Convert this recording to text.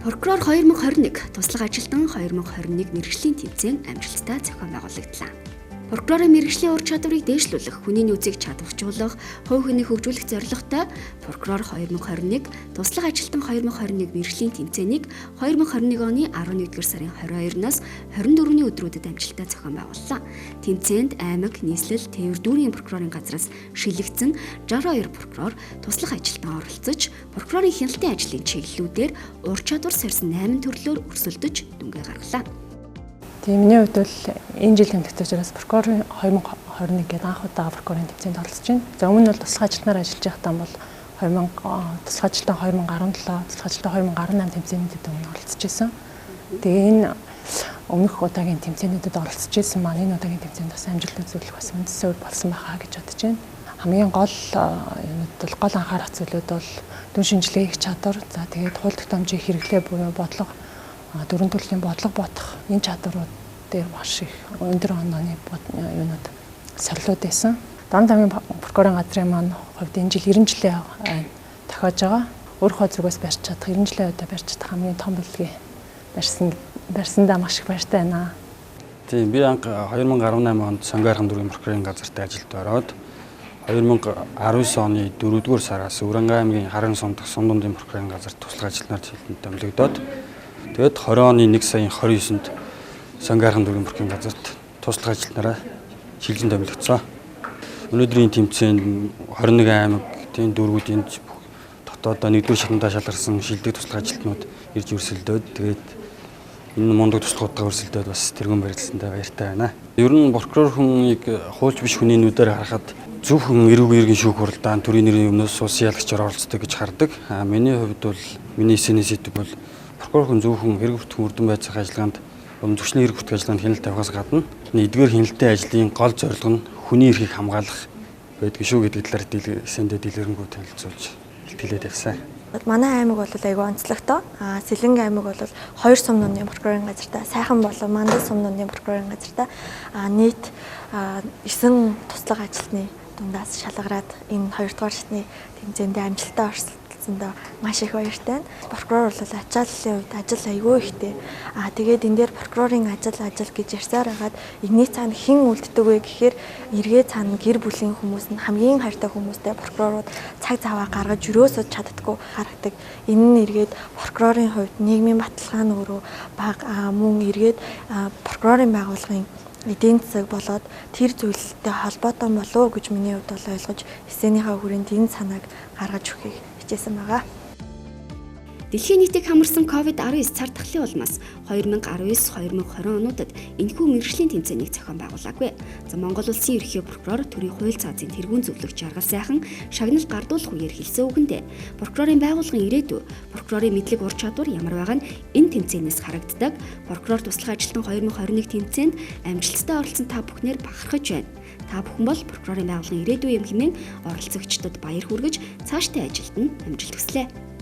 Прокурор 2021 туслах ажилтан 2021 мэргэжлийн тэмцээн амжилттай зохион байгуулагдлаа. Прокурорын мэргэжлийн ур чадварыг дээшлүүлэх, хүний нөөцийг чадваржуулах, хувь хүнийг хөгжүүлэх зорилготой Прокурор 2021 туслах ажилтан 2021 мэргэжлийн тэмцээнийг 2021 оны 11-р сарын 22-наас 24-ний өдрүүдэд амжилттай зохион байгууллаа. Тэмцээнд аймаг, нийслэл, тээвэр дүүргийн прокурорын газраас шилэгдсэн 62 прокурор, туслах ажилтан оролцож, прокурорын хяналтын ажлын чиглэлүүдээр ур чадвар сорьсон 8 төрлөөр өрсөлдөж дүнгээ гаргалаа. Тийм, миний хувьд бол энэ жил тэмдэгтэй учраас прокурорын 2021 гэдэг анх удаага прокурорын тэмцээнд оролцож байна. За, өмнө нь бол туслах ажилтнаар ажиллаж байхдаа бол 2000 туслах ажилтан 2017, туслах ажилтан 2018 тэмцээнүүдэд өмнө оролцож байсан. Тэгээ энэ өмнөх удаагийн тэмцээнүүдэд оролцож байсан маань энэ удаагийн тэмцээнд бас амжилт үзүүлэх бас үндэс болсон байхаа гэж бодож байна. Хамгийн гол юмуд бол гол анхаарах зүйлүүд бол дүн шинжилгээ хийх чадвар, за тэгээд хууль тогтоомжийн хэрэглээ буюу бодлого, дөрвөн төрлийн бодлого бодох энэ чадварууд дээр маш их өндөр онооны юунууд сорилууд байсан. Дорнод аймгийн прокурорын газрын маань хувьд энэ жил 90 жилийн тохиож байгаа. Өөрийнхөө зүгээс барьж чадах 90 жилийн удаа барьж чадах хамгийн том бэлгийг барьсандаа маш их баяртай байна. Тийм, би анх 2018 онд Сонгойрхон дүүргийн прокурорын газарт ажилд ороод 2019 оны 4-р сараас Өрөнгө аймгийн Харын сум дахь сум дундын прокурорын газарт туслах ажилтнаар шилжин томилогдоод, тэгээд 20 оны 1 сарын 29-нд Сонгойрхон дүүргийн прокурорын газарт туслах ажилтнаараа шилжин томилогдсон. Өнөөдрийн тэмцээнд 21 аймаг, тийм, дүүргүүдийн дотоодоо 1-р шатандаа шалгарсан шилдэг туслах ажилтнууд ирж өрсөлдөөд, тэгээд энэ мундаг туслахуудаа өрсөлдөөд бас тэргүүн барилцсантай баяртай байна. Ер нь прокурор хүнийг хуульч биш хүний нүдээр харахад зөвхөн эрүүг иргэн шүүх хуралдаан, төрийн нэрийн өмнөөс улсын ялагчаар оролцдог гэж хардаг. А миний хувьд бол миний эсэний сэдэв бол прокурор хүн зөвхөн хэрэг бүртгэх, үр дүн байцаах ажиллагаанд болон зөрчлийн хэрэг бүртгэх ажиллагаанд хяналт тавихаас гадна эдгээр хяналтын ажлын гол зорилго нь хүний эрхийг хамгаалах байдаг шүү гэдэг талаар эсэндээ дэлгэрэнгүй танилцуулж илтгэлээ тавьсан. Манай аймаг бол айгүй онцлогтой. Сэлэнг аймаг бол хоёр сум нундын прокурорын газартай, Сайхан болон Мандал сум нундын прокурорын газартай нийт 9 туслах ажилтны дундаас шалгараад энэ 2 дугаар шатны тэмцээндээ амжилттай оролцсондоо маш их баяртай байна. Прокурор бол ачааллын хувьд ажил айгүй ихтэй. Тэгээд энэ дээр прокурорын ажил ажил гэж ярьсаар хагаад энэний цаана хэн үлддэг вэ гэхээр эргээ цаана гэр бүлийн хүмүүс нь хамгийн хайртай хүмүүстэй прокурорууд цаг заваа гаргаж өрөөсөж чаддаггүй харагдаг. Энэ нь эргээд прокурорын хувьд нийгмийн баталгаа нь өөрөө бага, мөн эргээд прокурорын байгууллагын эдийн засаг болоод тэр зүйлтэй холбоотой болов уу гэж миний хувьд бол ойлгож эсэнийхээ хүрээнд энэ санааг гаргаж өгөхийг хичээсэн байгаа. Дэлхийн нийтийг хамарсан COVID-19 цар тахлын улмаас 2019-2020 онуудад энэхүү мэргэжлийн тэмцээнийг зохион байгуулаагүй. За, Монгол улсын ерөнхий прокурор, төрийн хууль цаазын тэргүүн зөвлөгч Жаргал Сайхан шагнал гардуулах үеэр хэлсэн үгэндээ прокурорын байгууллагын ирээдүй, прокурорын мэдлэг ур чадвар ямар байгаа нь энэ тэмцээнээс харагддаг. Прокурор туслах ажилтан 2021 тэмцээнд амжилттай оролцсон та бүхнээр бахархаж байна. Та бүхэн бол прокурорын байгууллагын ирээдүй юм хэмээн оролцогчдод баяр хүргэж, цаашдын ажилд нь амжилт хүслээ.